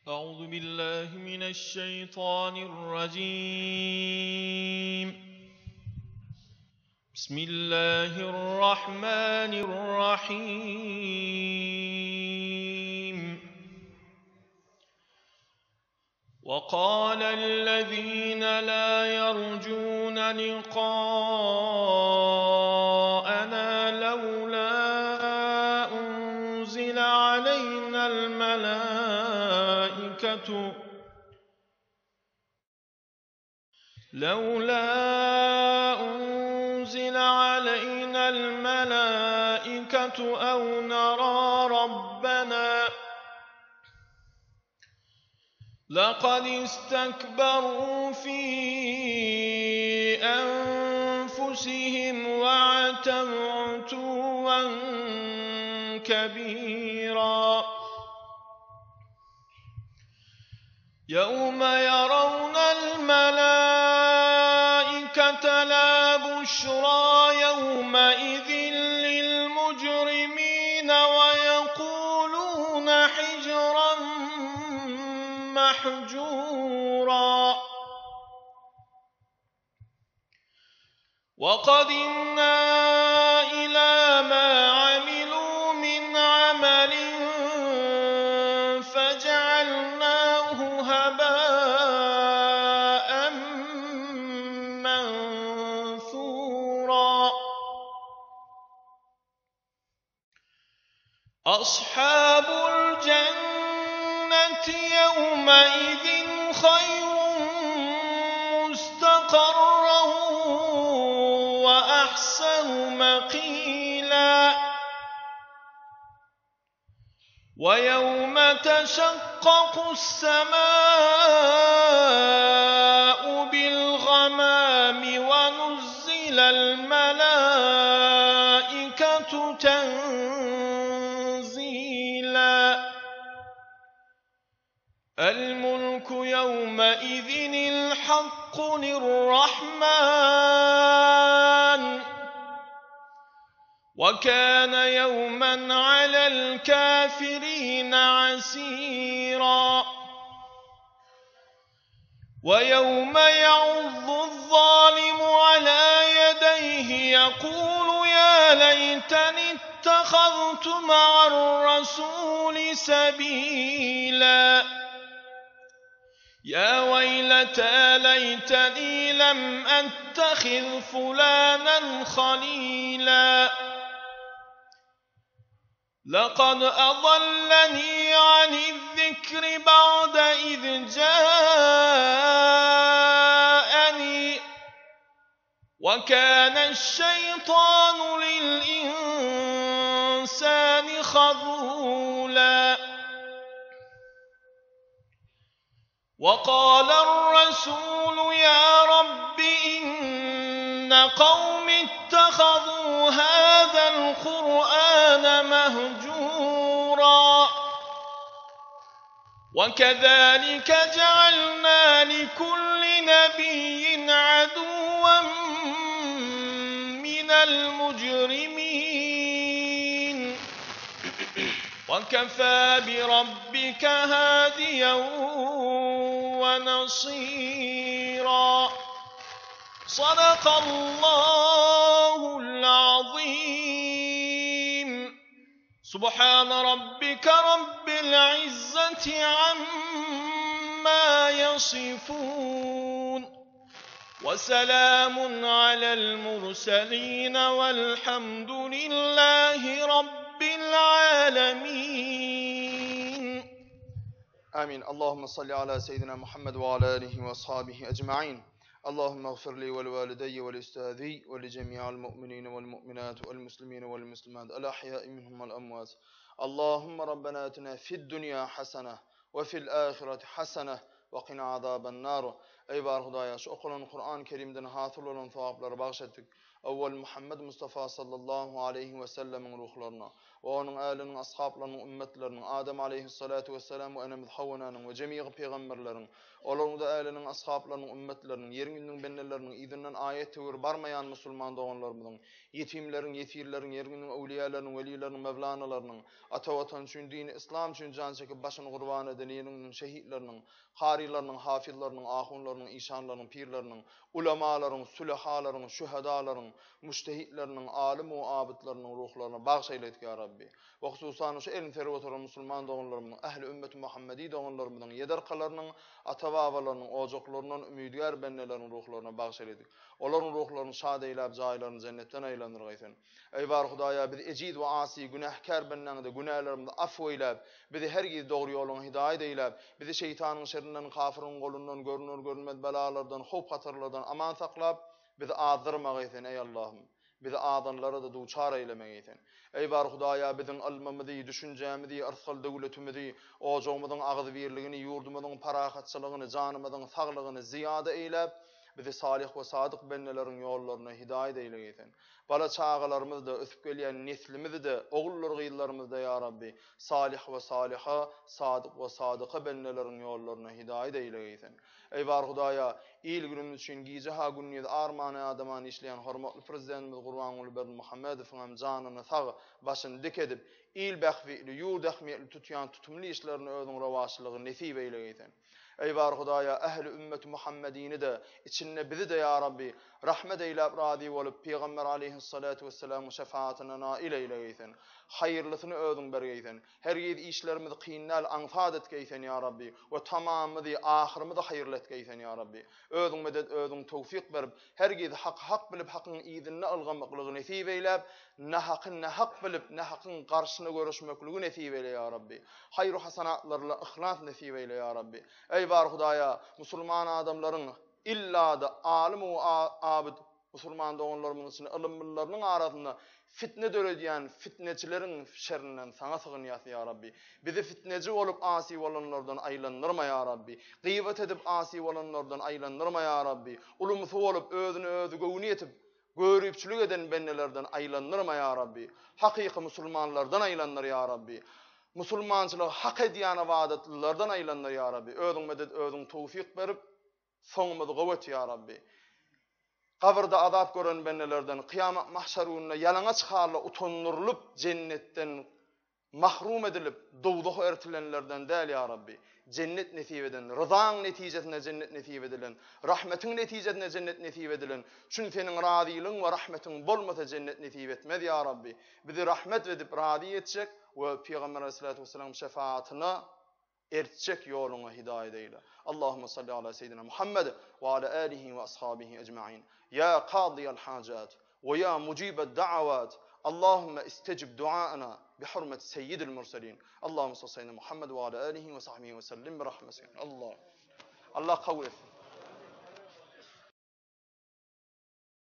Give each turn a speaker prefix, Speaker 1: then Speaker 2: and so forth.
Speaker 1: أعوذ بالله من الشيطان الرجيم بسم الله الرحمن الرحيم وقال الذين لا يرجون لقاءنا لولا أنزل علينا الملائكة لولا أنزل علينا الملائكة أو نرى ربنا لقد استكبروا في أنفسهم وعتوا عتوا كبيرا يوم يرون الملائكة لا بشرى يومئذ للمجرمين ويقولون حجرا محجورا وقدمنا إلى ما عملوا من عمل فجعلناه هباء منثورا أصحاب الجنة يومئذ خير مستقرا وأحسن مقيلا ويوم تشقق السماء بالغمام ونزل الملائكة تنزيلا الملك يومئذ الحق للرحمن وكان يوما على الكافرين عسيرا ويوم يعض الظالم على يديه يقول يا ليتني اتخذت مع الرسول سبيلا يا ويلتى ليتني لم أتخذ فلانا خليلا لقد أضلني عن الذكر بعد إذ جاءني وكان الشيطان للإنسان خذولا وقال الرسول يا رب إن قوم اتخذوا هذا القرآن مهجورا وكذلك جعلنا لكل نبي عدوا من المجرمين وكفى بربك هاديا ونصيرا صدق الله العظيم سبحان ربك رب العزة عما يصفون وسلام على المرسلين والحمد لله رب العالمين
Speaker 2: آمين اللهم صل على سيدنا محمد وعلى آله وأصحابه أجمعين اللهم اغفر لي ولوالدي ولأستاذي ولجميع المؤمنين والمؤمنات والمسلمين والمسلمات الأحياء منهم والأموات اللهم ربنا اتنا في الدنيا حسنة وفي الآخرة حسنة وقنا عذاب النار Eý bar Hudaýa, şu okalan Kur'an-y Kerimden hasyl bolan sogaplary bagyş etdik. Owwal Muhammed Mustafa sallallahu aleýhi we sellemiň ruhlaryna we onuň äliniň, ashaplarynyň, ümmetleriniň, Adam aleýhissalatu wessalam we enemiz Hawa enäniň we jemygy pygamberleriň, olaryň-da äliniň, ashaplarynyň, ümmetleriniň, ýeriň ýüzüniň bendeleriniň, yzyndan aýat-töwir barmaýan musulman doganlarymyzyň, ýetimleriň, ýesirleriň, ýeriň ýüzüniň öwlüýäleriniň, welileriniň, mewlanalarynyň, ata Watan üçin, dini yslam üçin jan çekip başyny gurban eden ýeriň ýüzüniň şehitleriniň, karylarynyň, hafyzlarynyň, ahunlarynyň, işanlarynyň, pirleriniň, ulamalaryň, sülehalaryň, şühedalaryň, mujtehitleriniň, alym we abytlarynyň ruhlaryna bagş eýledik ýa Rabbi. We hususan şu elini serip oturan musulman doganlarymyzyň, ähli ümmeti Muhammedi doganlarymyzyň ýedarkalarynyň, ata-babalarynyň ojaklaryndan umydgär bendeleriň ruhlaryna bagş eýledik. Olaryň ruhlaryny şad eýläp jaýlaryny jennetden aýlandyrgaý sen. Eý bar Hudaýa biz ejiz we asy günähkär bendeňde günälerimizi afw eýläp, bizi hergiz dogry ýoluňa hidaýat eýläp, bizi şeýtanyň şerinden, kafyryň golundan, görüner görünmez belalardan, howp hatarlardan aman saklap, bizi azdyrmagaý sen eý Allahym. Bizi azanlara-da duçar eýlemegeý sen. Eý bar Hudaýa biziň ylmymyzy, düşünjämizi, yrsgal döwletimizi, ojagymyzyň agzybirligini, ýurdumyzyň parahatçylygyny, janymyzyň saglygyny zyýada eýläp, bizi salyh we sadyk bendeleriň ýollaryna hidaýat eýlegeý sen. Bala-çagalarymyzy-da, ösüp gelýän neslimizi-de, oguldyr-gyzlarymyzy-da, ýa Rabbi, salyh we salyha, sadyk we sadyka bendeleriň ýollaryna hidaýat eýlegeý Sen. Eý, bar Hudaýa, il-günümiz üçin gije-ha gündiz arman-ýadaman işleýän hormatly Prezidentimiz Gurbanguly Berdimuhamedowyň hem janyny sag, başyny dik edip, il bähbitli, ýurt ähmiýetli tutýan tutumly işlerine Özüň rowaçlygy nesip eýlegeý Sen. Eý bar Hudaýa ähli ümmeti Muhammedini-de, içinde bizi-de ýa Rabbi, rahmet eýläp razy bolup, Pygamber aleýhissalatu wessalamyň şefaatyna nail eýlegeý Sen. Haýyrlysyny Özüň bergeý Sen. Hergiz işlerimizi kyn däl, aňsat etgeý Sen ýa Rabbi we tamamymyzy, ahyrymyzy haýyrly etgeý Sen ýa Rabbi. Özüň medet, Özüň towfyk berip, hergiz haky hak bilip hakyň yzynda ylgamaklygy nesip eýläp, nahaky nahak bilip nahakyň garşyna göreşmekligi nesip eýle ýa Rabbi. Haýru hasanatlarla yhlas nesip eýle ýa Rabbi. Eý bar Hudaýa, musulman adamlaryň illa-da alym u abyd Musulman doganlarymyzyň içinde ylymlylarynyň arasynda fitne döredýän fitneçileriň şerinden Saňa sygynýas ýa Rabbi. Bizi fitneji bolup asy bolanlardan aýlandyrma ýa Rabbi. Gybat edip asy bolanlardan aýlandyrma ýa Rabbi. Ulumsy bolup özüne özi göwni ýetip göripçilik eden bendelerden aýlandyrma ýa Rabbi. Hakyky musulmanlardan aýlandyr ýa Rabbi. Musulmançylygy hak edýän ybadatlylardan aýlandyr ýa Rabbi. Özüň medet özüň towfyk berip Soňumyzy gowy et, ýa Rabbi. Gabyrda azap gören bendelerden, kyýamat mahşar gününde ýalaňaç halda utandyrylyp, jennetden mahrum edilip, dowzaha ertilenlerden däl, ýa Rabbi. Jennet nesip eden, ryzaň netijesinde jennet nesip edilen, rahmetiň netijesinde jennet nesip edilen, çün Seniň razylygyň we rahmetiň bolmasa jennet nesip etmez, ýa Rabbi. Bizi rahmet edip razy etjek we Pygamber aleyhissalatu vesselamyň şefaatyna ertjek ýoluňa hidaýat eýle. Allahumma salli ala seýidina Muhammed we ala alihi we ashabihi ecmaîn. Ýa kadyýal hajat we ýa mujibed da'awat. Allahumma istejib duaana bi hurmeti seýidil murselin. Allahumma salli seýidina Muhammed we ala alihi we sahbihi we sellim bi rahmetik. Allah. Allah kabul etsin.